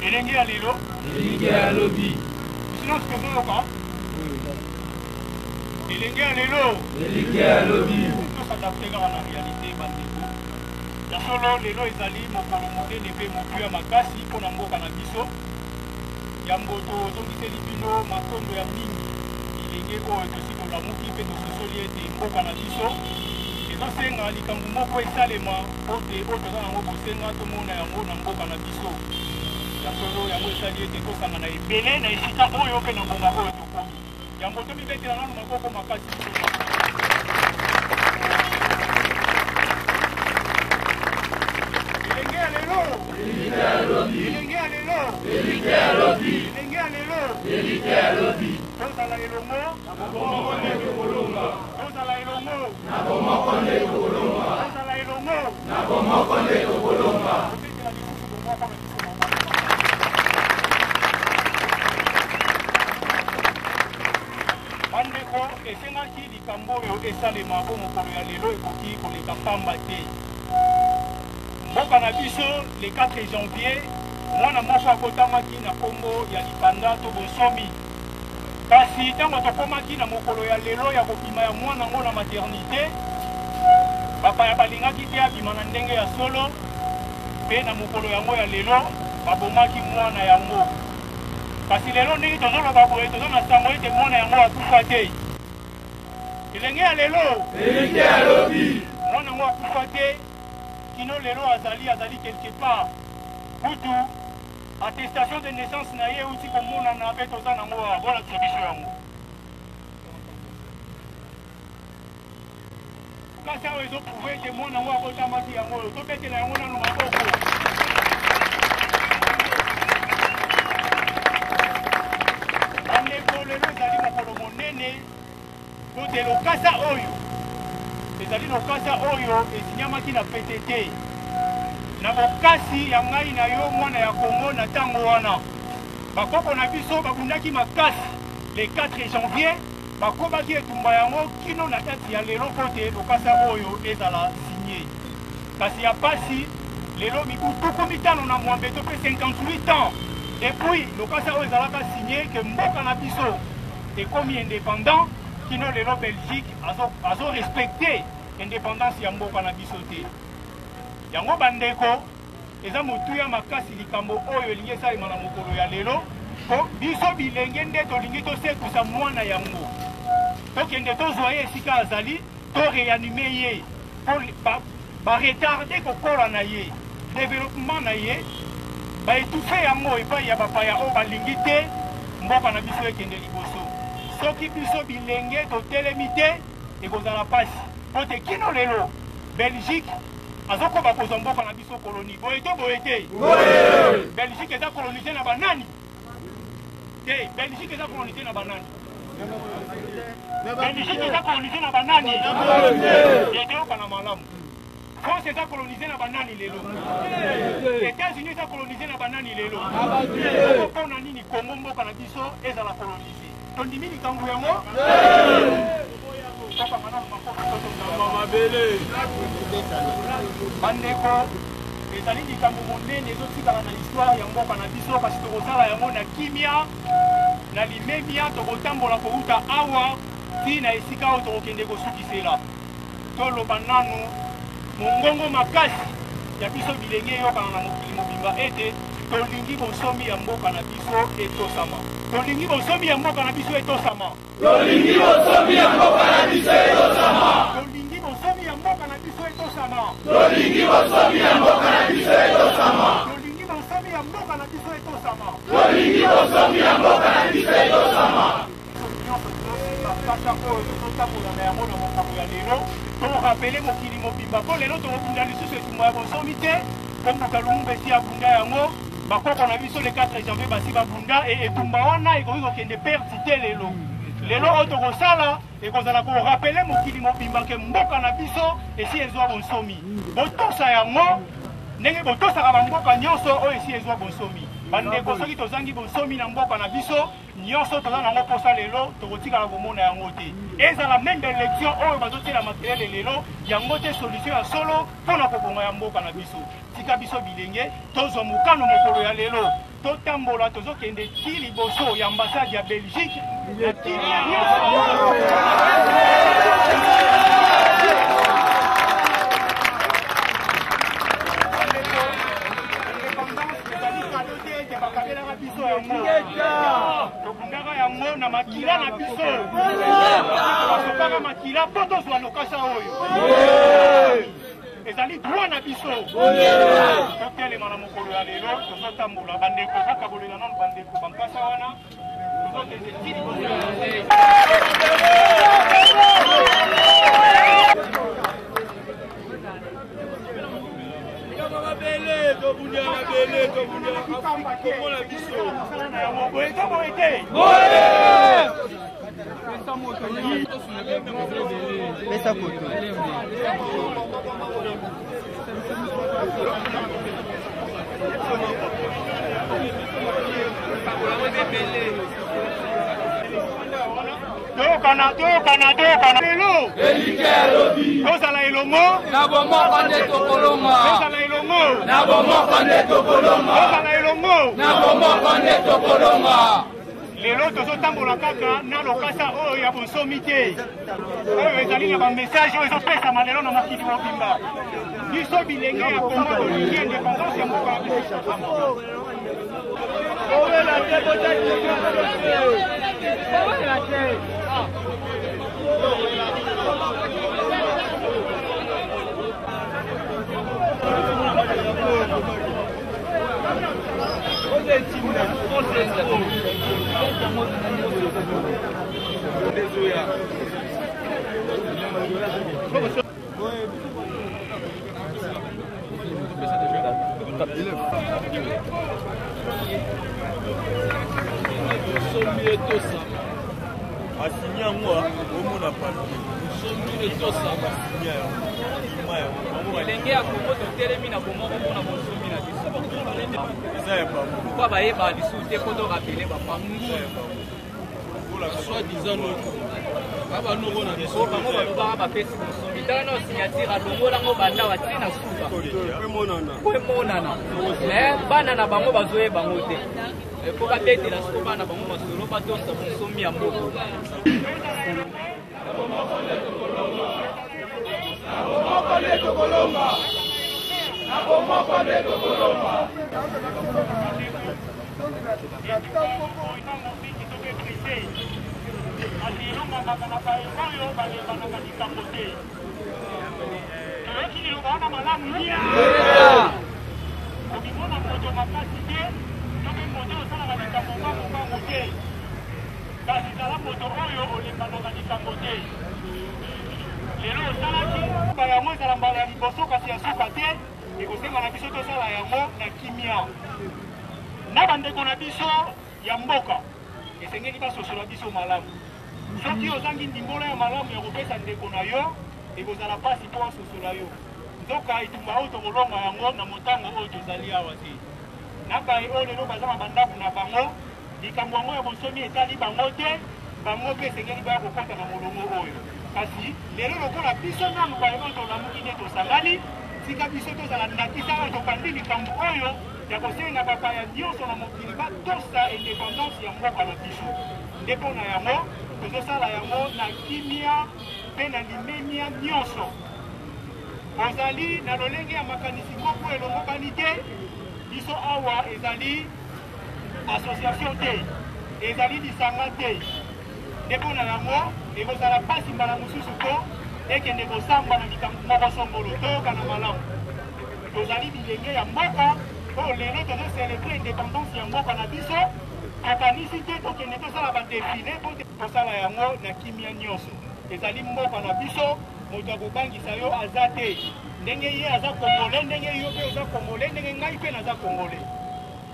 Elenge ya lelo. Elenge ya lobi. Biso nyonso tozoyoka. Elenge ya lelo. Elenge ya lobi. Tosadapte kaka na realite bandeko. Ya solo lelo ezali mokolo monene mpe motuya makasi mpo na mboka na biso. Yambo tozongiseli bino matondo ya mingi bilenge oyo tosi tolamuki mpe tososoli ete mboka na biso ezosenga likambo moko esalema mpo te oyo toza nango bosenga tomona yango na mboka na biso. Ya solo, yango esali ete tosangana ebele na esika oyo mpe na ngonga oyo tokomi. Yambo tomibetela nanu maboko makasi biso nyonso. Elenge ya lelo. Elenge ya lelo. Elenge ya lelo. Tozala elongo. Tozala elongo. Tozala elongo. Tobetela lisusu bomoko na biso maboko. Bandeko, esengaki likambo oyo esalema mpo mokolo ya lelo ekoki koleka pamba te. Mboka na biso, le 4 janvier, mwana moko abotamaki na nkombo ya lipanda to bonsomi. Kasi ntango tokomaki na mokolo ya lelo ya kobima ya mwana yango na maternite, bapaya balingaki te abima na ndenge ya solo, mpe na mokolo yango ya lelo babomaki mwana yango. Kasi lelo ndenge tozoloba boye, toza na sango ete mwana yango akufa te. Elenge ya lelo, Elenge ya lobi. Mwana yango akufa te kino lelo, azali azali quelque part. Kutu attestation de naissance na ye euti komonana mpe toza nango awa, bolakisa biso yango. Kasi awa ezo prouve ete mwana yango abotamaki yango oyo, tobetela yango nanu maboko. Bandeko, lelo ezali mokolo monene po te lokasa oyo ezali lokasa oyo esinyamaki na pete te na bokasi ya ngai na yo mwana ya Congo. Na ntango wana bakoko na biso babundaki makasi le 4 janvier, bakobaki etumba yango kino na date ya lelo mpo te lokasa oyo ezala signe. Kasi ya pasi, lelo mibu 58 to mpe 58 ans depuis lokasa oyo ezalaka signe ke mboka na biso ekomi indépendant, kino lelo Belgique azo respecte indépendance ya mboka na biso te. Yango bandeko, eza motuya makasi likambo oyo elingi esalema na mokolo ya lelo, po biso bilenge nde tolingi tosekusa mwana yango, tokende tozwa ye esika azali, to reanime ye, po ba retarde kokola na ye, developpement na ye, ba etouffe yango epai ya bapaya oyo balingi te mboka na biso ekende liboso. Soki biso bilenge totelemi te, ekozala pasi, po te kino lelo Belgique azokoba kozwa mboka na biso colonie. Boye to boye te? Boye. Belgique eza colonise na banani te? Belgique eza colonise na banani? Belgique eza colonise na banani? Etoyokana malamu. France eza colonise na banani lelo? États-Unis eza colonise na banani lelo? Mpo na nini Congo mboka na biso ezala colonise? Tondimi likambo yango? Bandeko, ezali likambo monene ezotikala na histoire ya mboka na biso, kasi tokosala yango na kimia, na limemia. Tokotambola kouta awa ti na esika oyo tokokende kosukisela. Toloba nanu mongongo makasi ya biso bilenge eyokana na mokili mobimba ete tolingi bonsomi ya mboka na biso etosama. Tolingi bonsomi ya mboka na biso etosama. Tolingi bonsomi ya mboka na biso etosama. Tolingi bonsomi ya mboka na biso etosama. Tolingi bonsomi ya mboka na biso etosama. Tolingi bonsomi ya mboka na biso etosama. Tolingi bonsomi ya mboka na biso etosama. Nyonso tosimba kaka oyo tozotambola na yango na mokolo ya lelo, torapele mokili mobimba mpo lelo tokobunda lisusu etumba ya bonsomi te, mpo Mbuta Lumumba esi abunda yango, bakoko na biso le 4 janvier basi babunda, e etumba wana ekoki kokende perte te. Lelo lelo oyo tokosala ekozala korapele mokili mobimba ke mboka na biso esi ezwa bonsomi, botosa yango ndenge botosaka bamboka nyonso oyo esi ezwa bonsomi. Bandeko, soki tozangi bonsomi na mboka na biso, nyonso toza nango mposa lelo tokotikala komona yango te. Ezala meme baelection oyo bazotiela makelele lelo, yango te solution ya solo mpo na kobonga ya mboka na biso. Tika biso bilenge tozwa mokano mokolo ya lelo. Totambola tozokende ti liboso ya ambassade ya Belgique na kimia nyonso. Bakabelaka biso yango, tobundaka yango na makila na biso, basopaka makila mpo tozwa lokasa oyo ezali droit na biso. Totelema na mokolo ya lelo, tozotambola bandeko, bakabolela nanu bandeko bankasa wana, tozokende ti liboso ya. Boye to boye te? Pesa koto. Toyokana, toyokana, toyokana lelo. Tozala elongo na bomoko nde tokolonga. Tozala elongo na bomoko nde tokolonga. Tozala elongo na bomoko nde tokolonga. Lelo tozotambola kaka na lokasa oyo ya bonsomi te, oyo ezali na bamessage oyo ezopesama lelo na mokili mobimba. Biso bilenge ya Kongo tolingi indépendance ya mboka na biso. Asinya yango, omona papier asinya yango. Elenge ya Kongo, totelemi na bomoko mpona bonsomi na biso. Eza ya bango. Pourquoi bayeba lisusu te mpo torappeler bapangu soit disant noko babanoko na biso? Bango balobaka bapesi bonsomi. Tala na signature, alongolango banda batina suka po emonana, mais bana na bango bazoyeba yango te, po babetela siko bana bango masolo batosa bonsomi ya mboka. Moko nde tokolonga, na bomoko nde tokolonga. Kasi elongamaka na baye oyo balembanaka likambo te. Toyoki liloba wana malamu? Komimona moto makasi te, to mpe moto osalaka likambo mbangu te, kasi zala moto oyo olembanaka likambo te. Lelo osalaki yango, ezala mbala ya liboso kasi ya suka te. Ekosenga na biso tosala yango na kimia na bandeko na biso ya mboka. Esengeli basosola biso malamu. Soki ozangi ndimbola ya malamu ya kopesa ndeko na yo, ekozala mpasi mpo asosola yo. Nzoka etumba oyo tokolonga yango na motango oyo tozali awa te. Na baye oyo lelo baza na bandako na bango, likambo yango ya bonsomi etali bango te, bango mpe esengeli baya kokɔta na molongo oyo. Kasi lelo, lokola biso nanu baye oyo tolamuki nde tosangani, tika biso tozala ndakisa oyo tobandi likambo oyo ya kosenga bapaya nyonso na mokili batosa indépendance ya mboka na biso. Nde mpo na yango tozosala yango na kimia mpe na limemia nyonso. Ozali na lolenge ya makanisi moko elongobani te, biso awa ezali association te, ezali lisanga te. Nde mpo na yango ekozala mpasi mbala mosusu mpo ekende kosamba na likambo moko songolo. Toyokana malamu. Tozali bilenge ya mboka oyo lelo tozocélébrer indépendance ya mboka na biso. Tokanisi te tokende tosala badéfilé mpo tosala yango na kimia nyonso. Ezali mboka na biso, moto akobangisa yo aza te. Ndenge ye aza Congolais, ndenge yo mpe oza Congolais, ndenge ngai mpe naza Congolais,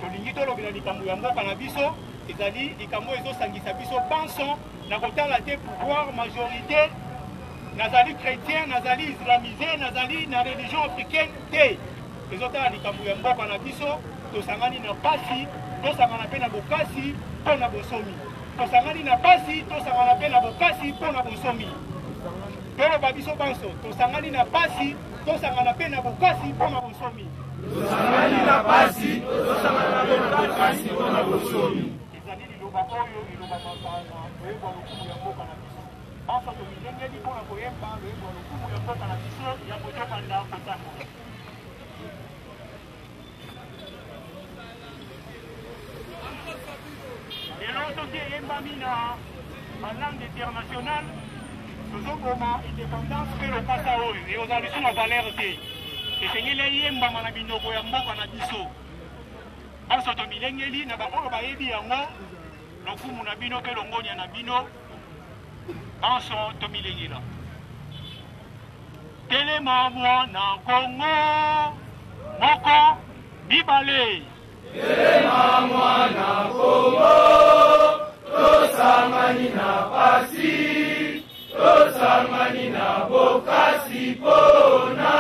tolingi tolobela likambo ya mboka na biso. Ezali likambo ezosangisa biso banso na kotala te pouvoir, majorité, nazali chrétien, nazali islamisé, nazali na religion africaine te. Ezotala likambo ya mboka na biso. Tosangani na pasi, tosangana mpe na bokasi mpo na bonsomi. Tosangani na pasi, tosangana mpe na bokasi mpo na bonsomi. Toloba biso banso: tosangani na pasi, tosangana mpe na bokasi mpo na bonsomi. Tosangani na pasi, tosangana mpe na bokasi. Bosomi. Ezali liloba oyo elobamaka na loyembo ya lokumu ya mboka na biso. Banso tomilengeli mpo na koyemba loyembo ya lokumu ya mboka na biso yambo tobanda kotambola. Lelo soki eyembami na ba langue internationale, tozoboma independance mpe lokasa oyo ekozala lisusu na valeur te. Esengeli eyembama na minoko ya mboka na biso. Banso tomilengeli na baoyo bayebi yango, lokumu na bino mpe longonya na bino. Banso tomilengela. Telema mwana Kongo, moko, mibale. Telema mwana Kongo, tosangani na pasi, tosangani na bokasi mpo na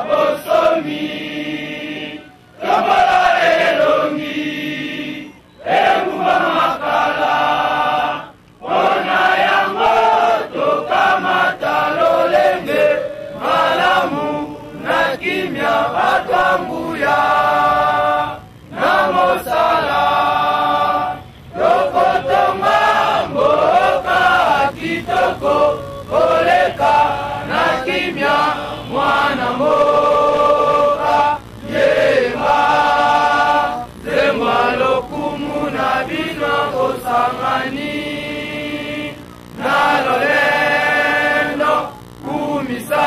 bosomi. Tombola elongi, engumba makala. Mpo na yango tokamata lolenge malamu na kimya, bato ya nguya na mosala, tokotonga mboka kitoko koleka na kimya, mwana mboka yemba nzembo ya lokumu na bino bosangani na lolendo, kumisa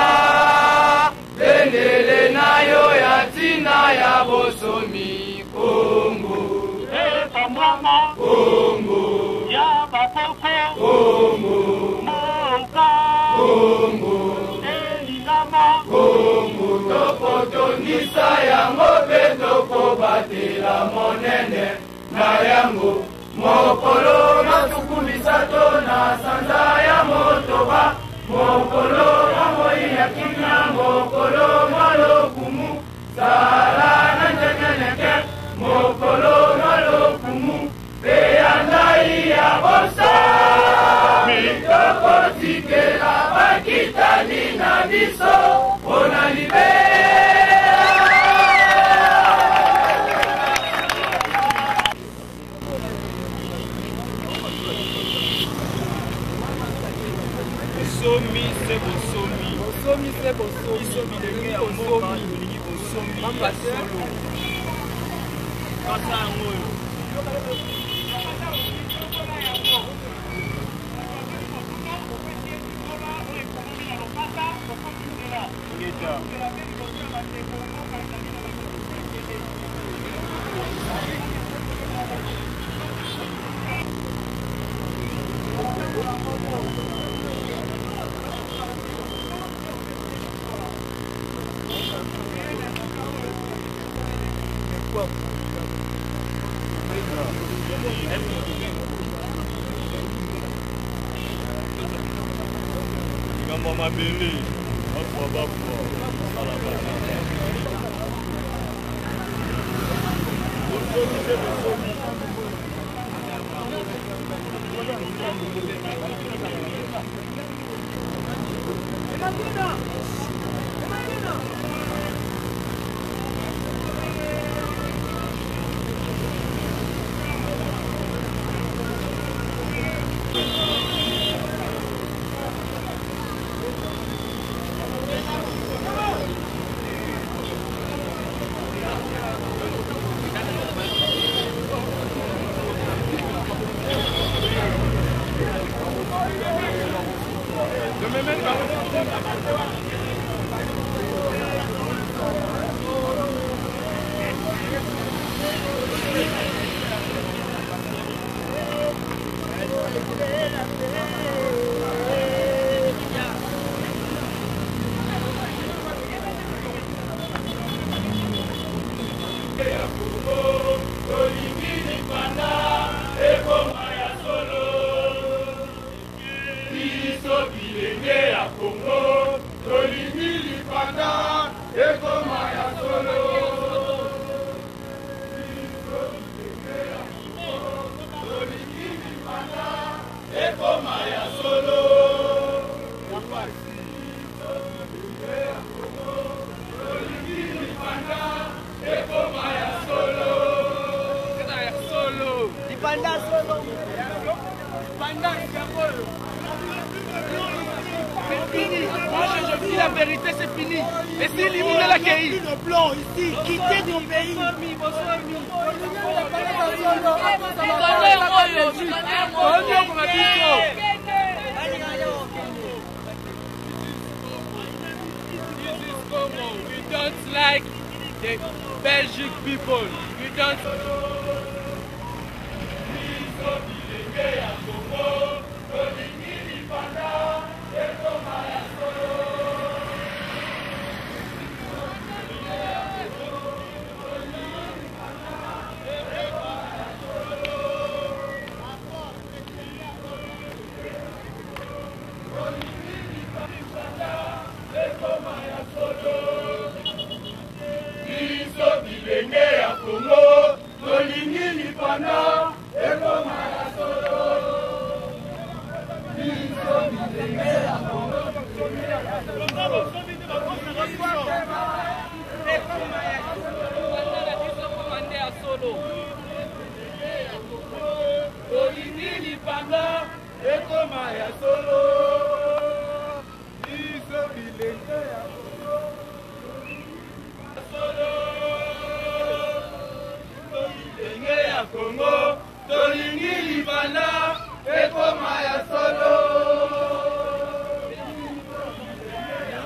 bendele na yo ya ntina ya bosomi, Kongo. Epambwama Kongo ya bakoko Kongo mboka Kongo elingama Kongo, tokotondisa yango mpe tokobatela monene na yango. Mokolo 30 na sanza ya motoba, mokolo mwa moi ya kimia, mokolo mwa lokumu, zala na nzeneneke, mokolo mwa lokumu mpe ya ndai ya bosomi, tokotikela bakitani na biso mpo na libela. Bosomi se bosomi. Bosomi se bosomi. Biso bilenge ya mboka tolingi bosomi ya solo. Kasa yango oyo. Ngeta. Likambo ya mabele bafua bafua sala bana. Bosomi se bosomi. Lipanda solo. C'est fini. Moi, je dis la vérité, c'est fini. Et si Limouné l'accueilli. Plus de blanc ici, quittez ton pays. This is Congo. We don't like the Belgic people. We don't. Biso bilenge ya Congo tolingi lipanda ekoma ya solo. Biso bilenge ya Congo Lipanda na biso ekoma nde ya solo. Tolingi lipanda ekoma ya solo. Biso bilenge ya Congo solo. Bilenge ya Congo tolingi lipanda ekoma ya solo.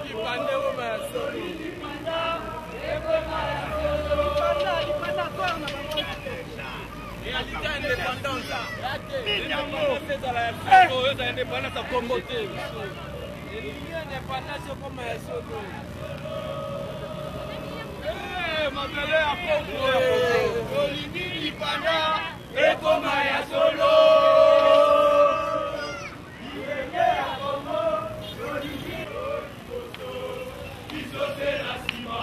Lipanda ekoma ya solo. Réalité indépendance. Indépendance ezala ya solo, ezala indépendance ya Congo te. Elingi indépendance ekoma ya solo. Eh, mabele ya Congo tolingi lipanda ekoma ya solo. Bilenge ya Congo tolingi biso te na nsima,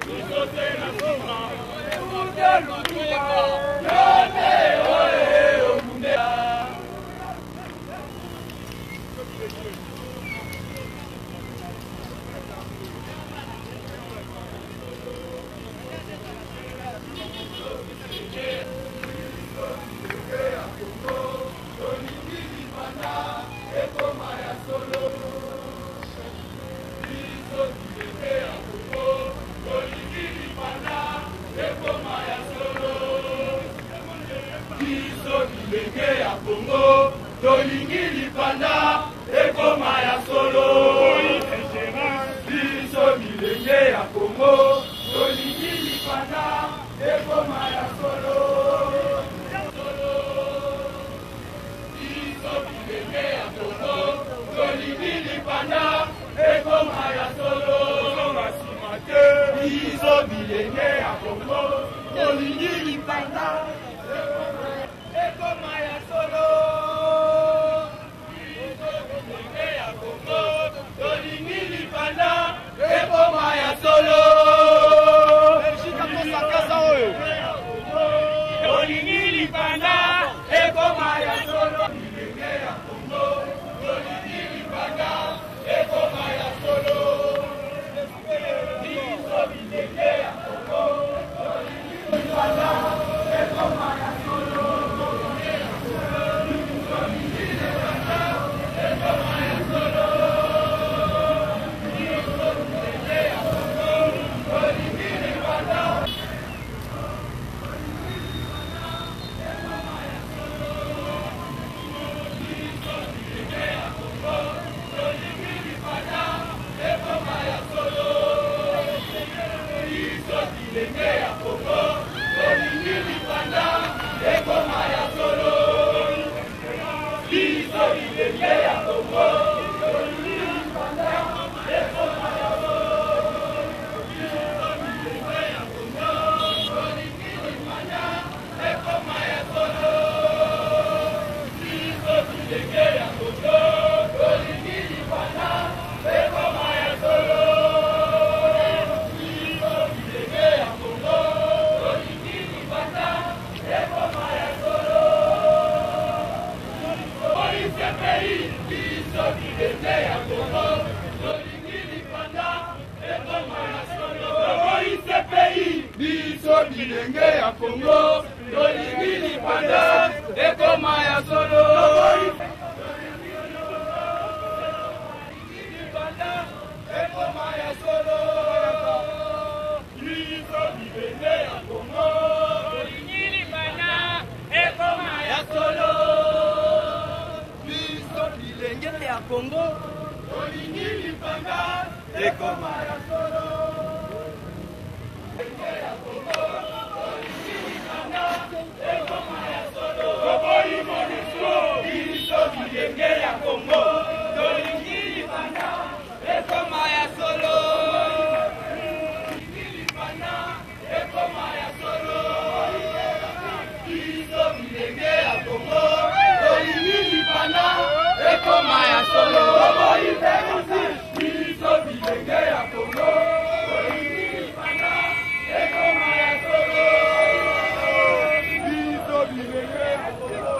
biso te na nsima. Yote oye omunde. Biso bilenge ya Congo tolingi lipanda ekoma ya solo. Biso bilenge ya Congo tolingi lipanda ekoma ya solo. Biso bilenge ya Congo tolingi lipanda ekoma ya solo. Kozonga nsima te. Biso bilenge ya Congo tolingi lipanda ekoma ya solo. Biso bilenge ya Congo tolingi lipanda ekoma ya solo. Belgique akosakasa oyo. Tolingi lipanda ekoma ya solo. Bilenge ya Congo tolingi lipanda ekoma ya solo. Biso bilenge ya Congo tolingi lipanda ekoma ya solo. Biso bilenge ya Congo tolingi lipanda ekoma ya solo. Biso bilenge ya Congo tolingi lipanda ekoma ya solo. Biso bilenge ya Congo tolingi lipanda ekoma ya solo. Biso bilenge ya Congo tolingi lipanda ekoma ya solo. Biso bilenge ya Congo tolingi lipanda ekoma ya solo. Police pays, biso bilenge ya Congo tolingi lipanda ekoma ya solo. Police pays, biso bilenge ya Congo. Ekoma ya solo. Libanda ekoma ya solo. Biso bilenge ya Kongo. Tolingi libanda ekoma ya solo. Biso bilenge ya Kongo. Tolingi libanda ekoma ya solo. Toboyi MONUSCO. Biso bilenge ya Kongo. Tolingi libanda ekoma ya solo. Tolingi libanda ekoma ya solo. Biso bilenge ya Kongo. Tolingi libanda ekoma ya solo. Toboyi Belgique. Biso bilenge ya Kongo. Tolingi libanda ekoma ya solo. Biso bilenge ya Kongo.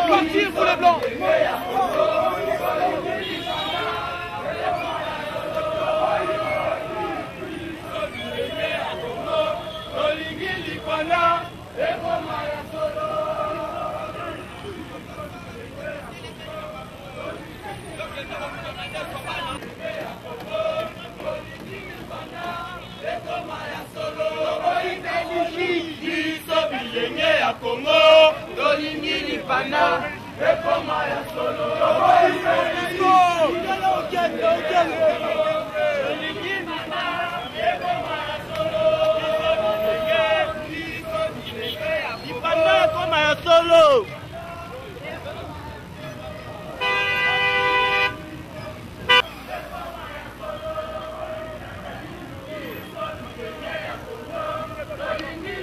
Partir pour les blancs. Tolingi libanda ekoma ya solo. Biso bilenge ya Kongo Tolingi libanda ekoma ya solo.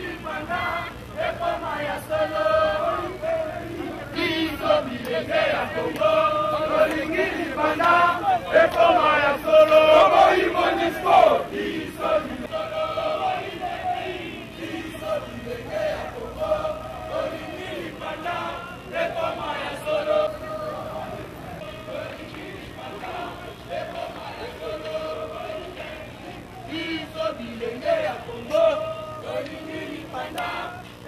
Libanda ekoma ya solo. Biso bilenge ya Kongo tolingi libanda ekoma ya solo. Toboyi MONUSCO. Biso bilenge ya Kongo tolingi libanda ekoma ya solo. Biso bilenge ya Kongo. Tolingi libanda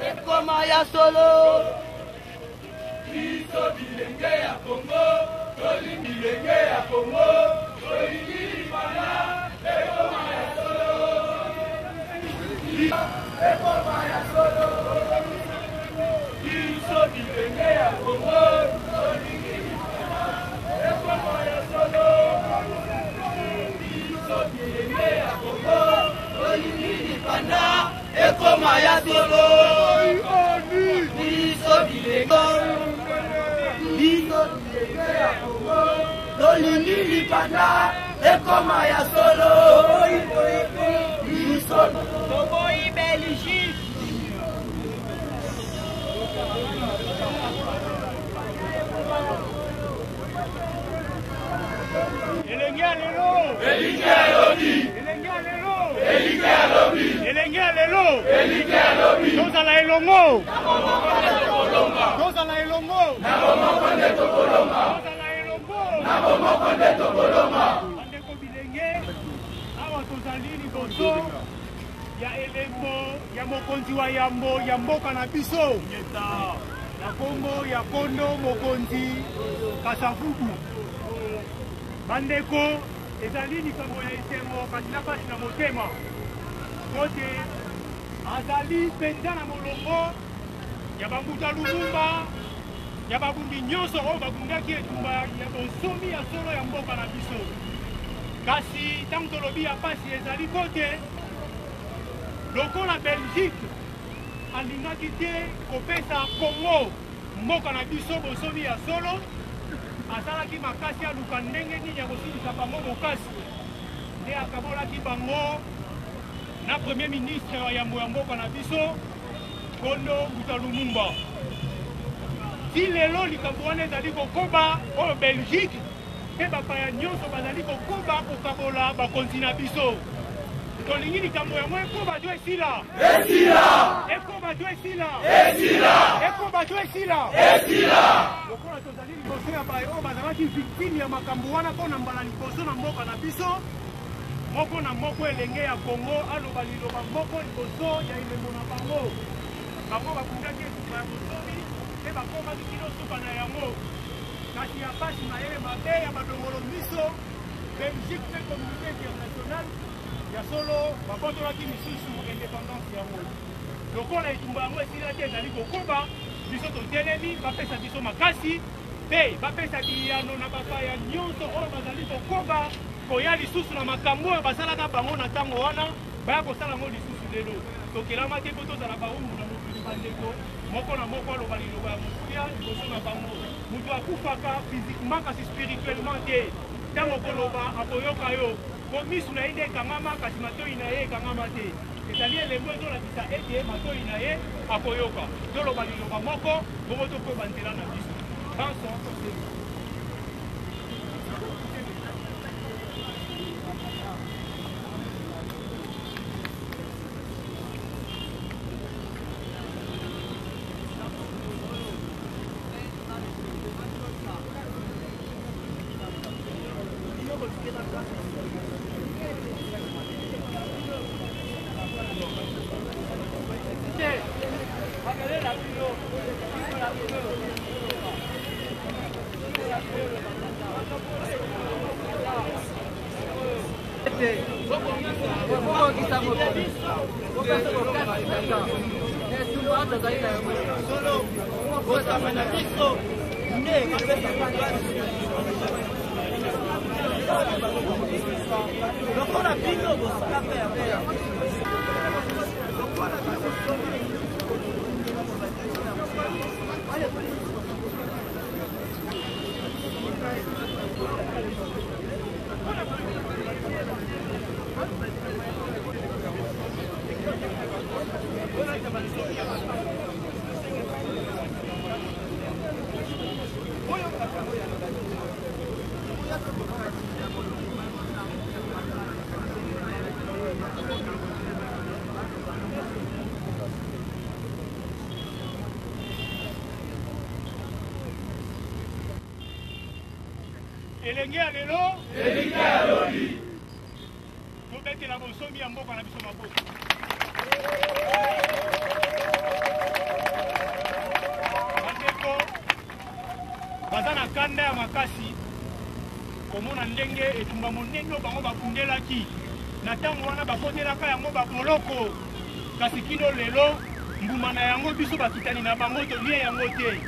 ekoma ya solo. Biso bilenge ya Kongo tolingi bilenge ya Kongo tolingi libanda ekoma ya solo. Ekoma ya solo. Biso bilenge ya Kongo tolingi libanda ekoma ya solo. Biso bilenge ya Kongo Tolingi libanda ekoma ya solo. Biso bilenge. Biso bilenge ya Kongo. Tolingi libanda ekoma ya solo. Biso Toboyi Belgique. Elenge ya lelo. Elenge ya lobi. Elenge ya lelo. Elenge ya lobi. Elenge ya lelo. Elenge ya lobi. Tozala elongo. Tozala elongo. Na bomoko nde tokolonga. Tozala elongo. Na bomoko nde tokolonga. Bandeko bilenge, awa tozali liboso ya elembo ya mokonzi wa yambo ya mboka na biso na nkombo ya kondo mokonzi Kasavubu. Bandeko, ezali likambo ya esengo kasi na mpasi na motema po te azali mpenza na molongo ya bambuta Lumumba, ya babundi nyonso oyo babundaki etumba ya bonsomi ya solo ya mboka na biso. Kasi ntango tolobi ya mpasi ezali po te lokola Belgique alingaki te kopesa Congo mboka na biso bonsomi ya solo, asalaki makasi aluka ndenge nini ya kosilisa bango bokasi, nde akabolaki bango na premier ministre wa yambo ya mboka na biso Kondo Mbuta Lumumba. Ti lelo likambo wana ezali kokoba, oyo Belgique mpe bapaya nyonso bazali kokoba kokabola bakonzi na biso. Tolingi likambo yango ekoba to esila. Esila. Ekoba to esila. Esila. Ekoba to esila. Esila. Lokola tozali liboso liboso ya baye oyo bazalaki victime ya makambo wana mpo na mbala liboso na mboka na biso. Moko na moko elenge ya Congo aloba liloba moko liboso ya elembo na bango. Bango babundaki etumba ya bonsomi mpe bakomaki kino suka na yango. Kasi ya pasi, mayele mabe ya badongolo miso, Belgique mpe communauté internationale, ya solo babotolaki lisusu independance yango. Lokola etumba yango esila te, ezali kokoba, biso totelemi bapesa biso makasi mpe bapesa biyano na bapaya nyonso oyo bazali kokoba koya lisusu na makambo oyo basalaka bango na ntango wana, baya kosala yango lisusu lelo. Tokelama te mpo tozala bawumbu na mokili. Bandeko, moko na moko aloba liloba ya motuya liboso na bango. Moto akufaka physiquement kasi spirituellement te. Ntango okoloba, akoyoka yo, mpo miso na ye nde ekangama, kasi matoi na ye ekangama te. Ezali elembo ezolakisa ete matoi na ye akoyoka. Toloba liloba moko, bongo tokoba nzela na biso. Banso totelema. Lokola bino bosalaka yango. Elenge ya lelo, elenge ya lobi, tobetela bonsomi ya mboka na biso maboko. Bandeko baza na kanda ya makasi komona ndenge etumba monene oyo bango babundelaki na ntango wana, bakotelaka yango baboloko, kasi kino lelo mbuma na yango biso bakitani na bango tolie yango te.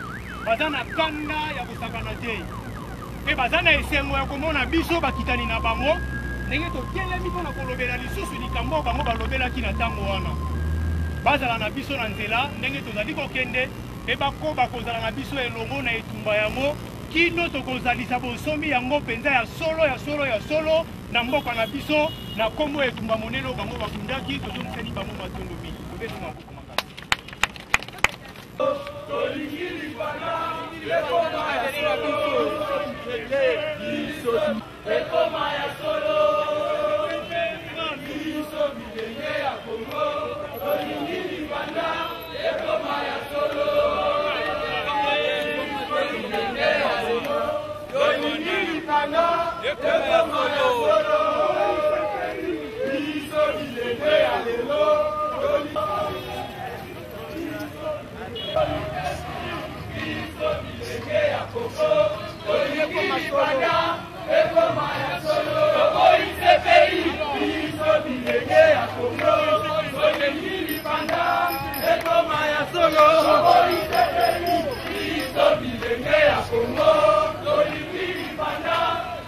Baza na kanda ya kosakana te, mpe baza na esengo ya komona biso bakitani na bango ndenge totelemi mpo na kolobela lisusu likambo oyo bango balobelaki na ntango wana. Bazala na biso na nzela ndenge tozali kokende, mpe bakoba kozala na biso elongo na etumba yango kino tokozalisa bonsomi yango mpenza ya solo, ya solo, ya solo na mboka na biso. Na nkombo ya etumba monene oyo bango babundaki, tozongiseli bango matondo mingi. Tobeti maboko makasi. Tolingi lipanda ekoma ya solo, ekoma ya solo. Biso bilenge ya Kongo tolingi lipanda ekoma ya solo. Bilenge ya Kongo tolingi lipanda ekoma ya solo. Biso bilenge ya lelo biso bilenge ya Kongo tolingi lipanda ekoma ya solo. Toboyi CPI. Biso bilenge ya Kongo tolingi lipanda ekoma ya solo. Toboyi CPI. Biso bilenge ya Kongo tolingi lipanda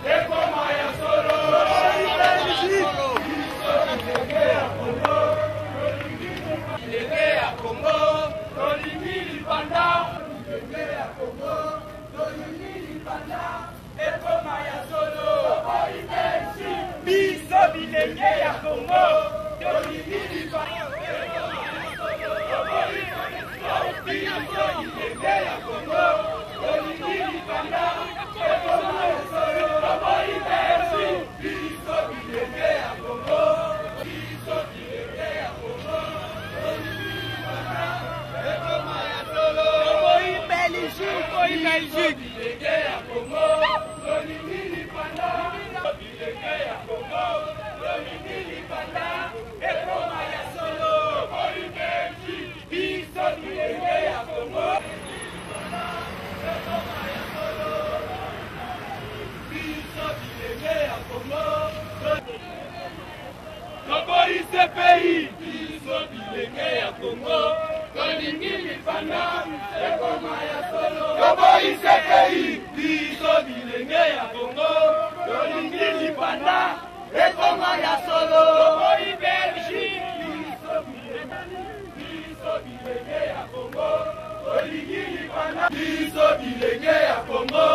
ekoma ya solo. Biso bilenge ya Kongo bilenge ya Kongo tolingi lipanda. Bilenge ya Kongo tolingi lipanda ekoma ya solo. Toboyi Belgique. Biso bilenge ya Kongo tolingi lipanda. Biso bilenge ya Kongo tolingi lipanda ekoma ya solo. Toboyi Belgique. Biso bilenge ya Kongo, biso bilenge ya Kongo tolingi lipanda ekoma ya solo. Toboyi Belgique. Belgique. Bilenge ya Congo, tolingi lipanda. Bilenge ya Congo, tolingi lipanda. Ekoma ya solo. Toboyi Belgique. Biso bilenge ya Congo. Ekoma ya solo. Biso bilenge ya Congo. Toboyi CPI. Biso bilenge ya Congo. Tolingi lipanda. Ekoma ya solo. Toboyi CPI. Biso bilenge ya Congo. Tolingi lipanda. Ekoma ya solo. Toboyi Belgique. Biso bilenge. Biso bilenge ya Congo. Tolingi lipanda. Biso bilenge ya Congo.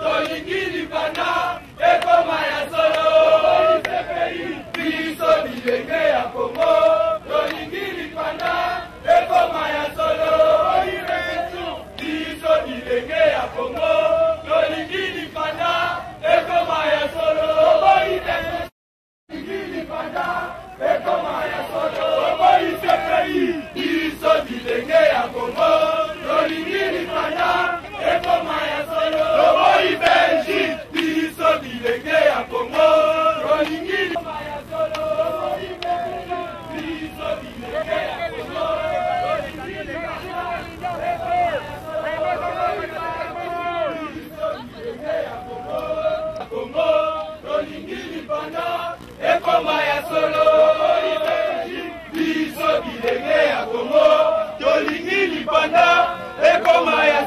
Tolingi lipanda. Ekoma ya solo. Toboyi CPI. Biso bilenge ya Congo. Tolingi lipanda. Ekoma ya solo. Toboyi Belgique. Biso bilenge ya Congo. Tolingi lipanda. Ekoma ya solo. Toboyi Belgique. Lipanda, ekoma ya solo. Toboyi CPI. Biso bilenge ya Congo. Tolingi lipanda, ekoma ya solo. Toboyi Belgique. Biso bilenge ya Congo. Tolingi ekoma ya solo. Toboyi Belgique. Biso bilenge ya Congo. Tolingi lipanda, ekoma ya solo. Biso bilenge ya Congo. Congo, tolingi lipanda, ekoma ya solo. Biso bilenge ya Congo, tolingi lipanda, ekoma ya